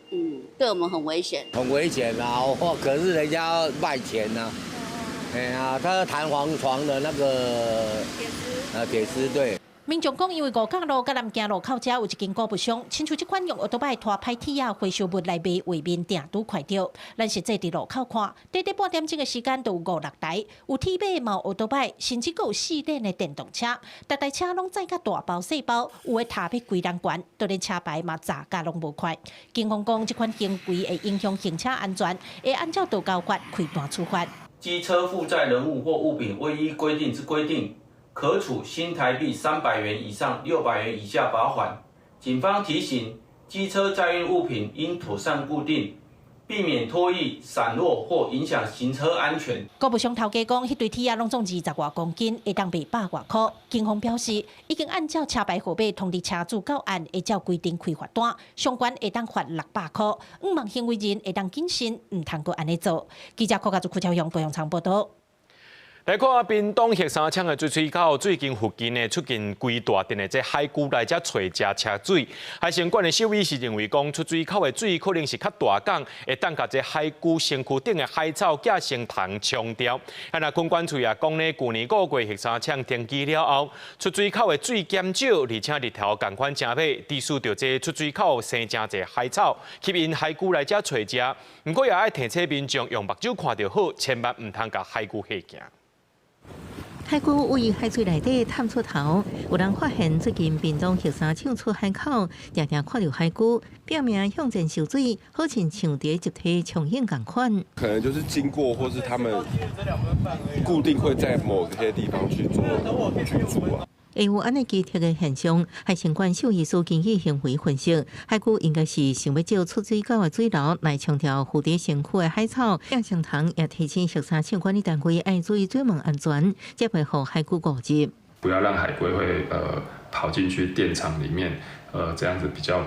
對我們很危險。很危險啊！可是人家賣錢啊，哎呀，他彈簧床的那個鐵絲，啊鐵絲對。民眾講，因為五角路佮南京路口遮有一間古物商，親像這款用歐多擺拖歹鐵仔回收物來賣，畫面定拄看著。咱實際佇路口看，短短半點鐘的時間，就有五六台，有鐵馬，嘛有歐多擺，甚至閣有四輪的電動車，逐台車攏載甲大包細包，有的踏欲規人懸，就連車牌嘛閘甲攏無塊。警方講，這款行為會影響行車安全，會按照道交法開單處罰。機車負載人物或物品未依規定之規定，可處新台幣300元以上600元以下罰款。警方提醒，機車載運物品應妥善固定，避免拖曳、散落或影響行車安全。古物商頭家講，彼堆鐵仔攏總20外公斤，會當賣百外箍。警方表示，已經按照車牌號碼通知車主到案，會照規定開罰單，上懸會當罰600箍。向望行為人會當謹慎，毋通閣按呢做。記者柯家祖、柯超雄、高雄場報導。來看屏東雪山廠的水水口，最近附近呢出現規大陣的這海龜來遮揣食捒水。海生館的獸醫師認為講，出水口的水可能是較大港，會當共這海龜身軀頂的海草寄生蟲沖掉。啊，若墾管處也講呢，舊年五月雪山廠停機了後，出水口的水減少，而且日頭仝款誠猛，致使著這出水口生誠濟海草，吸引海龜來遮揣食。毋過也愛提醒民眾用目睭看就好，千萬毋通共海龜嚇驚。海龜位海水內底探出頭，有人發現最近屏東雪山廠出海口，定定看著海龜，拼命向前泅水，好親像佇集體衝湧仝款。可能就是經過，或是他們固定會在某些地方去做居住啊。會有按呢奇特的現象，海生館獸醫師根據行為分析，海龜應該是想欲藉出水口的水流來沖掉附佇身軀的海草。寄生蟲也提醒雪山廠管理單位愛注意水門安全，才袂予海龜誤入。不要讓海龜會跑進去電廠裡面，這樣子比較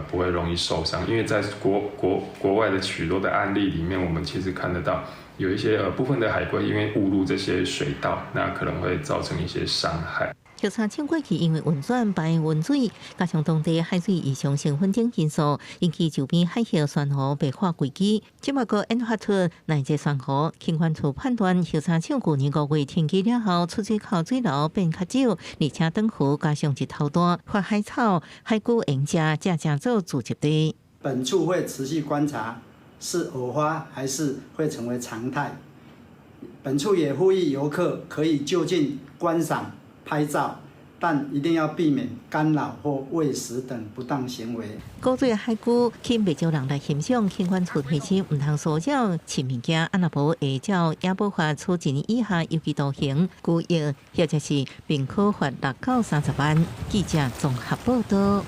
不會容易受傷。因為在國外的許多的案例裡面，我們其實看得到有一些部分的海龜因為誤入這些水道，那可能會造成一些傷害。雪山廠過去因為運轉排溫水，加上當地海水異常成分等因素，引起周邊海域珊瑚白化危機。這擺閣研發出耐熱珊瑚，警管處判斷雪山廠舊年5月停機了後，出水口水流變較少，而且漲潮加上日頭大，發海草、海龜用食，才成做聚集地。本處會持續觀察，是偶發還是會成為常態。本處也呼籲遊客可以就近觀賞、拍照，但一定要避免干擾或餵食等不當行為。古水海龜吸引袂少人來欣賞，警管處提醒毋通騷擾、飼物件，啊若無會照野保法處一年以下有期徒刑、拘役，或者是併可罰6到30萬。記者綜合報導。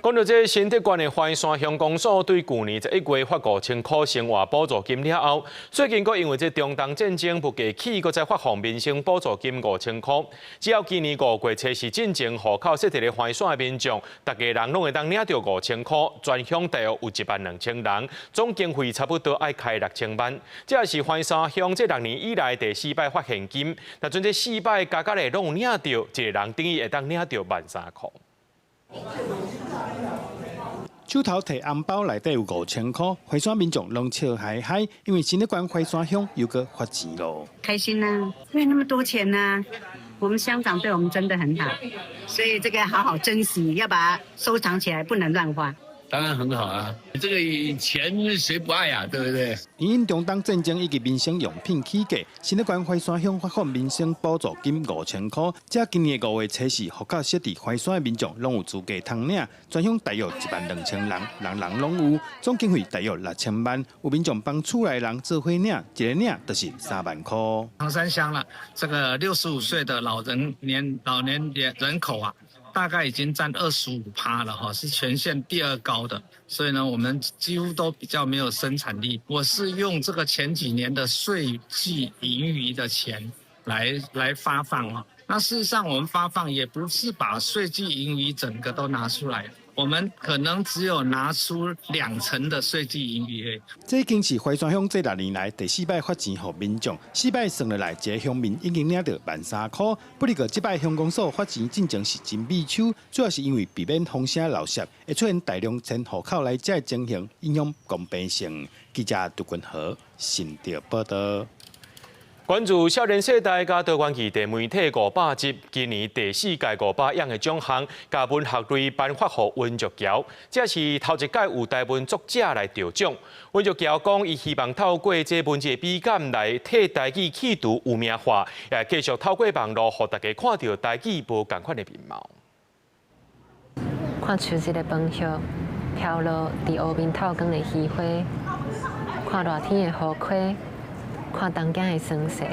講到這新竹縣的歡山鄉公所對舊年11月發5000箍生活補助金了後，最近閣因為這中東戰爭物價起，閣再發放民生補助金5000箍。只要今年5月初四進前戶口設佇咧歡山的民眾，逐家人攏會當領著5000箍，全鄉大約有1萬2千人，總經費差不多愛開6000萬。這也是歡山鄉這6年以來第四擺發現金，若準這四擺加加咧攏有領著，一个人等於會當領著13,000箍。手頭提紅包內底有5000箍，歡山民眾攏笑嗨嗨，因為新竹縣歡山鄉又閣發錢囉。開心啊，因為那麼多錢啊，我們鄉長對我們真的很好，所以這個好好珍惜，要把它收藏起來，不能亂花。當然很好啊，這個錢誰不愛啊，對不對？因中東戰爭以及民生用品起價，新竹縣歡山鄉發放民生補助金5000箍，這今年5月初四，戶口設佇歡山的民眾攏有資格通領，全鄉大約1萬2千人，人人攏有，總經費大約6000萬，有民眾幫厝內人做伙領，一个領就是3萬箍。長山鄉啦，這個65歲的老人年老年人口啊。大概已經佔25%了哈，是全縣第二高的。所以呢，我們幾乎都比較沒有生產力。我是用這個前幾年的稅計盈餘的錢來發放啊。那事實上，我們發放也不是把稅計盈餘整個都拿出來。我們可能只有拿出2成的稅計盈餘。這已經是淮山鄉這6年來第四擺發錢予民眾，四擺算落來，一個鄉民已經領著13,000塊。不過，這擺鄉公所發錢進程是真密手，主要是因為避免風聲漏泄，會出現大量遷戶口來遮的情形，影響公平性。記者杜君和新竹報道。關注少年世代佮多元議題媒體500集，今年第四屆500獎的獎項，共文學類頒發予溫玉橋，這是頭一屆有台文作者來得獎。溫玉橋講，伊希望透過這文字的美感來替台語去除污名化，也繼續透過網路，予大家看著台語無仝款的面貌。看秋日的楓葉飄落佇湖面透光的魚花，看熱天的雨溪。看東京的霜雪。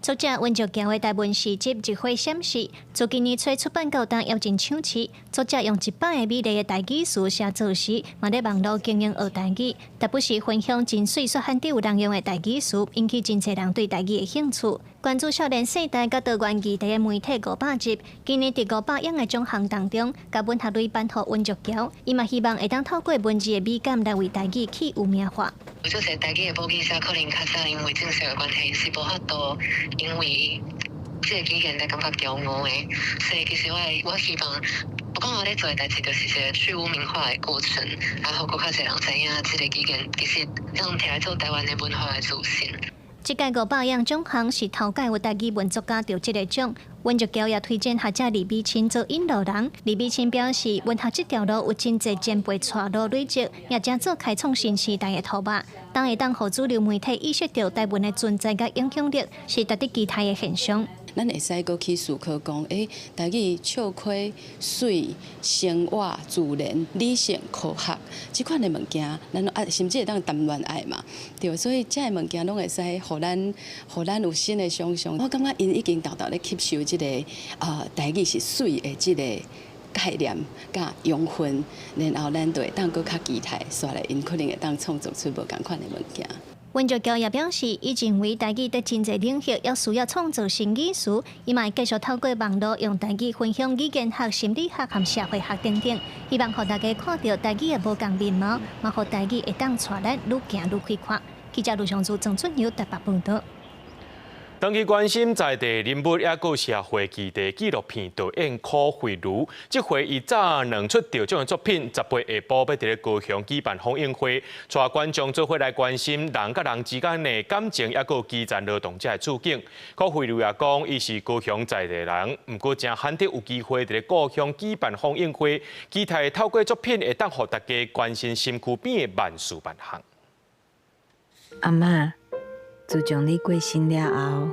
作者溫玉橋的台文詩集《日花閃逝》，自今年初出版到今猶真搶市。作者用100個美麗的台語詞寫作詩，嘛佇網路經營學台語，特別是分享真媠煞罕得有人用的台語詞，引起真濟人對台語的興趣。關注少年世代佮多元議題的媒體500集，今年佇500獎的獎項當中，共文學類頒予溫玉橋，伊嘛希望會當透過文字的美感來為台語去污名化。有足濟台語的母語者可能較早因為政策的關係是無法度，因為這个語言來感覺驕傲的，所以其實我希望，我感覺我咧做的代誌就是一個去污名化的過程，啊，予閣較濟人知影這个語言其實會當摕來做台灣的文化的自信。這屆500獎獎項是頭屆有台語文作家得這个獎，溫玉橋也推薦學者李美清做引路人。李美清表示，文學這條路有真濟前輩帶路累積，也正做開創新時代的塗墨。當會當予主流媒體意識著台文的存在佮影響力，是值得期待的現象。咱會使閣去思考講，台語笑詼、媠、生活、自然、理性、科學這款的物件，咱啊甚至會當談戀愛嘛，對，所以這个物件攏會使予咱有新的想象。我感覺𪜶已經沓沓咧吸收這个台語是媠的這个概念佮養分，然後咱就會當閣較期待，紲來𪜶可能會當創造出無仝款的物件。溫玉橋也表示，伊認為台語佇真濟領域猶需要創造新語詞，伊嘛會繼續透過網路用台語分享語言學、心理學和社會學等等，希望予大家看著台語的無仝面貌，嘛予台語會當帶咱愈行愈開闊。記者盧尚珠、鄭俊友台北報導。長期關心在地人物，抑閣社會議題紀錄片導演柯慧如，這回伊早兩齣得獎的作品，18下晡欲佇咧高雄舉辦放映會，帶觀眾做伙來關心人佮人之間的感情，抑閣基層勞動者的處境。柯慧如也講，伊是高雄在地人，毋過誠罕得有機會佇咧故鄉舉辦放映會，期待透過作品會當予大家關心身軀邊的萬事萬項。阿嬤，自從你過身了後，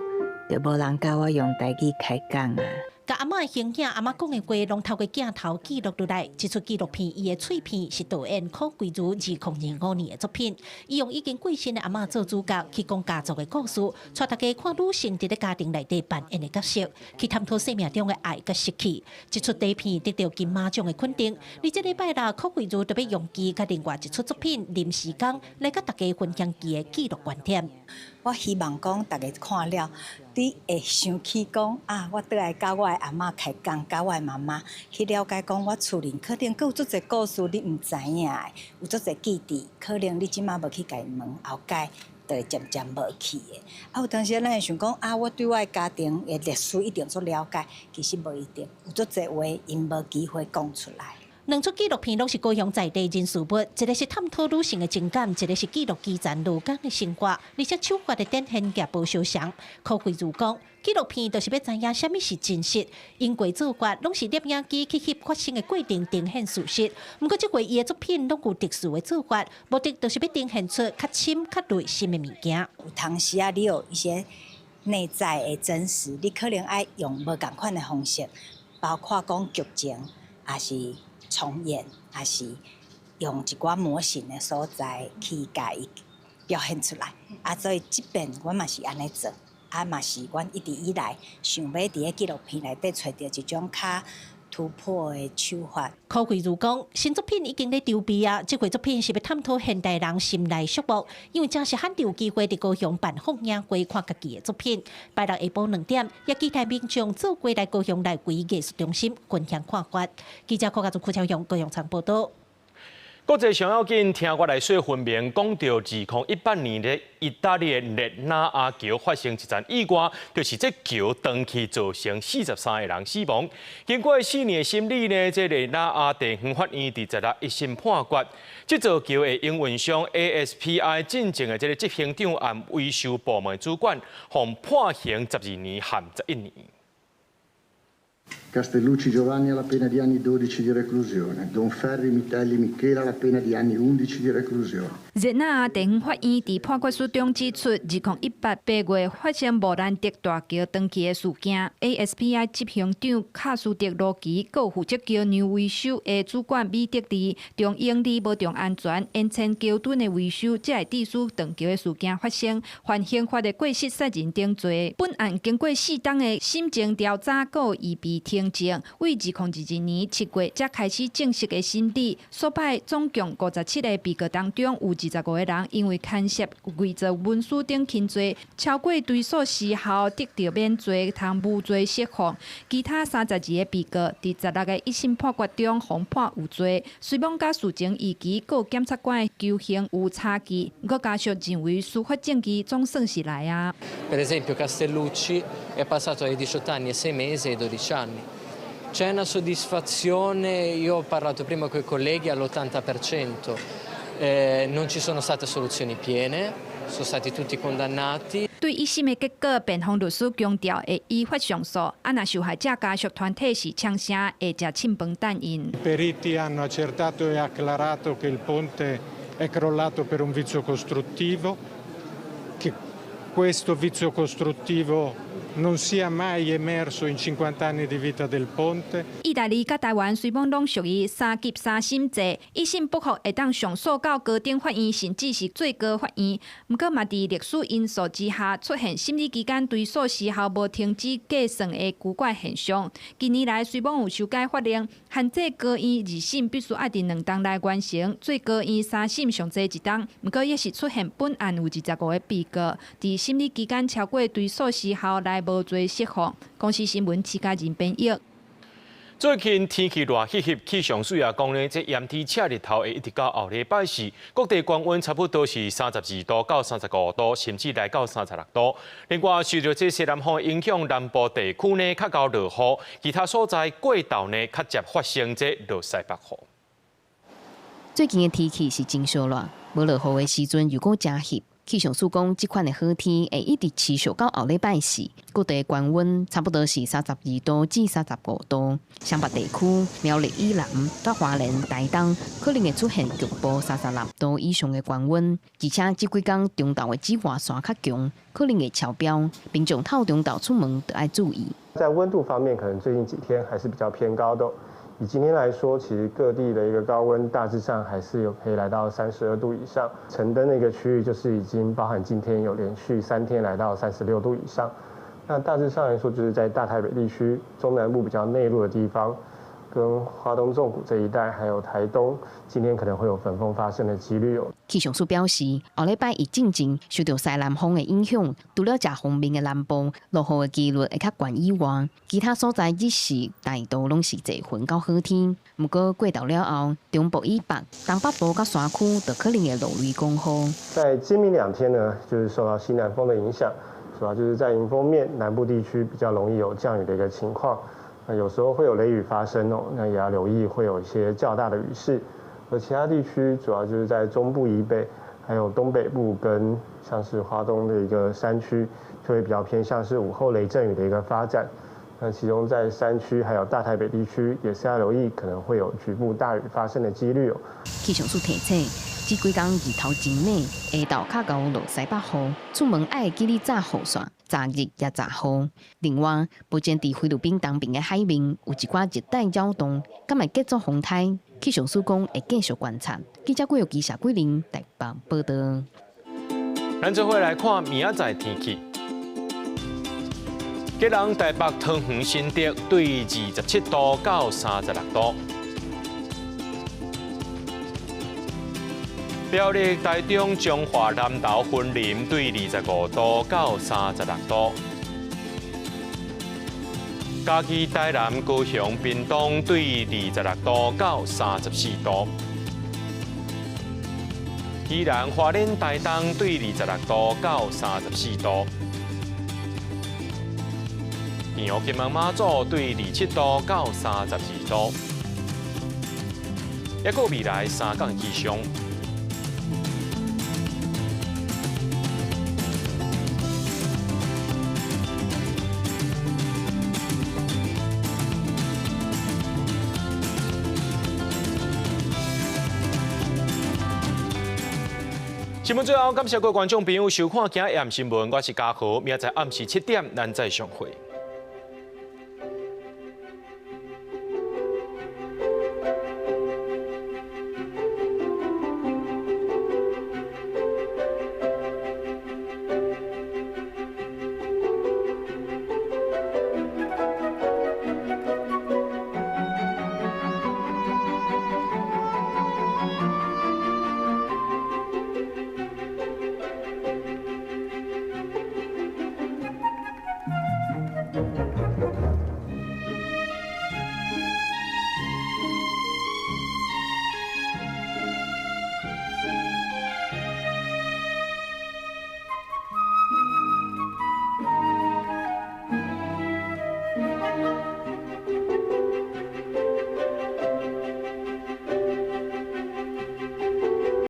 就無人佮我用台語開講啊。共阿嬤的形影、阿嬤講的話，攏透過鏡頭記錄落來。這齣紀錄片，伊的碎片是導演柯慧如2025年的作品。伊用已經過身的阿嬤做主角，去講家族的故事，帶大家看女性佇咧家庭內底扮演的角色，去探討生命中的愛佮失去。這齣短片得著金馬獎的肯定。而這禮拜六，柯慧如就欲用伊佮另外一齣作品《臨時工》來佮大家分享伊的紀錄觀點。我希望講，大家看了，你會想起講啊，我轉來佮我的阿嬤開講，佮我的媽媽去了解講，我厝裡可能閣有足濟故事你毋知影的，有足濟記憶，可能你這馬無去共伊問，後蓋就會漸漸無去的。啊，有當時咱會想講啊，我對我的家庭的歷史一定足了解，其實無一定，有足濟話𪜶無機會講出來。兩齣紀錄片攏是高雄在地人事物，一個是探討女性的情感，一個是記錄基層勞工的生活，而且手法的展現也無相仝。柯慧如講，紀錄片就是欲知影啥物是真實，因過做法攏是攝影機去翕發生的過程，呈現事實。毋過這回伊的作品攏有特殊的做法，目的就是欲呈現出較深、較內心的物件。有當時啊，你有一些內在的真實，你可能愛用無仝款的方式，包括講劇情，抑是重演，抑是用一寡模型的所在去共伊表現出來。啊，所以這遍我嘛是按呢做，啊嘛是阮一直以來想欲佇咧紀錄片內底揣著一種較突破的手法。柯慧如講，新作品已經咧籌備啊，這回作品是欲探討現代人心內束縛，因為真是罕有機會佇高雄辦放映會看家己的作品。拜六下晡2點，也期待民眾做伙來高雄內坵藝術中心分享看法。記者柯家祖、柯超雄高雄場報道。國際上要緊，聽我來說分明，講著2018年咧，意大利的熱那亞橋發生一場意外，就是這橋斷去造成43個人死亡。經過4年的審理呢，這熱那亞地方法院佇16一審判決，這座橋的營運商 ASPI 進前的這个執行長和維修部門主管，予判刑12年和11年。 Castellucci Giovanni alla pena di anni 12 di reclusione, Donferri Mitelli Michela alla pena di anni 11 di reclusione。熱那亞地方法院佇判決書中指出，2018八月發生莫蘭迪大橋斷去的事件，ASPI 執行長卡斯特羅奇閣負責橋梁維修的主管米德利，重盈利無重安全，延遲橋墩的維修，才會致使斷橋的事件發生，犯刑法的過失殺人等罪。本案經過4冬的審前調查，閣預備聽證，為2022年7月才開始正式的審理。所派總共57個被告當中，有25個人因為牽涉偽造文書等輕罪，超過追訴時效得著免罪，通無罪釋放。其他32個被告佇16個一審判決中，予判有罪。雖罔佮事前預期，閣檢察官的求刑有差距，毋過家屬認為司法正義總算是來啊。 Per esempio Castellucci è passato dai 18 anni e 6 mesi ai 12 anni. C'è una soddisfazione, io ho parlato prima con i colleghi, all'80%. Non ci sono state soluzioni piene, sono stati tutti condannati. 對一審的結果，辯方律師強調會依法上訴。啊，若受害者家屬團體是嗆聲會食凊飯等𪜶。 I periti hanno accertato e acclarato che il ponte è crollato per un vizio costruttivo, che questo vizio costruttivo non sia mai emerso in 50 anni di vita del ponte。意大利佮台灣雖罔攏屬於三級三審制，一審不服會當上訴到高等法院，甚至是最高法院。毋過嘛，佇歷史因素之下，出現審理期間追訴時效無停止計算的古怪現象。近年來雖罔有修改法令，限制高院二審必須愛佇2冬內完成，最高院三審上濟一冬。毋過也是出現本案有25個被告，佇審理期間超過追訴時效來無罪釋放。公視新聞徐家仁編譯。最近天氣熱翕翕，氣象署也講呢，這炎天赤日頭會一直到後禮拜四，各地高溫差不多是32度到35度，甚至來到36度。另外，受著這西南風影響，南部地區呢較𠢕落雨，其他所在過晝呢較捷發生這落西北雨。最近的天氣是真燒熱，無落雨的時陣又閣誠翕。氣象署講，這款的好天會一直持續到後禮拜四，各地高溫差不多是32度至35度。雙北地區、苗栗以南、佮花蓮、台東可能會出現局部36度以上的高溫，而且這幾工中晝的紫外線較強，可能會超標，民眾透中晝出門著愛注意。在溫度方面，可能最近幾天還是比較偏高的。以今天來說，其實各地的一個高溫大致上還是有可以來到32度以上。橙燈的一個區域就是已經包含今天有連續3天來到36度以上。那大致上來說，就是在大台北地區、中南部比較內陸的地方，跟花東縱谷這一帶，還有台東，今天可能會有焚風發生的幾率哦。氣象署表示，後禮拜一進前受著西南風的影響，除了食鋒面的南部落雨的幾率會較懸以外，其他所在日時大多攏是濟雲到好天。毋過過晝了後，中部以北、東北部佮山區就可能會落雷公雨。在今明兩天呢，就是受到西南風的影響，主要就是在迎風面南部地區比較容易有降雨的一個情況。那有時候會有雷雨發生哦，那也要留意會有一些較大的雨勢。而其他地區主要就是在中部以北，還有東北部跟像是花東的一個山區，就會比較偏向是午後雷陣雨的一個發展。那其中在山區還有大台北地區，也是要留意可能會有局部大雨發生的幾率哦。氣象署提醒，這幾工日頭真猛，下晝較𠢕落西北雨，出門愛記得紮雨傘，擇日也擇雨。另外，目前佇菲律賓東邊的海面有一寡熱帶擾動，敢會結做風颱？氣象署講會繼續觀察。記者郭玉基、謝桂玲台北報導。咱做伙來看明仔載天氣。基隆、台北、桃園、新竹對27度到36度。苗栗、台中、彰化、南投、雲林對25度到36度。嘉義、台南、高雄、屏東對26度到34度。宜蘭、花蓮、台東對26度到34度。澎湖、金門、馬祖對27度到32度。抑閣未來3工氣象。新聞最後，感謝各位觀眾朋友收看今日暗新聞，我是嘉豪，明仔載暗時7點，咱再相會。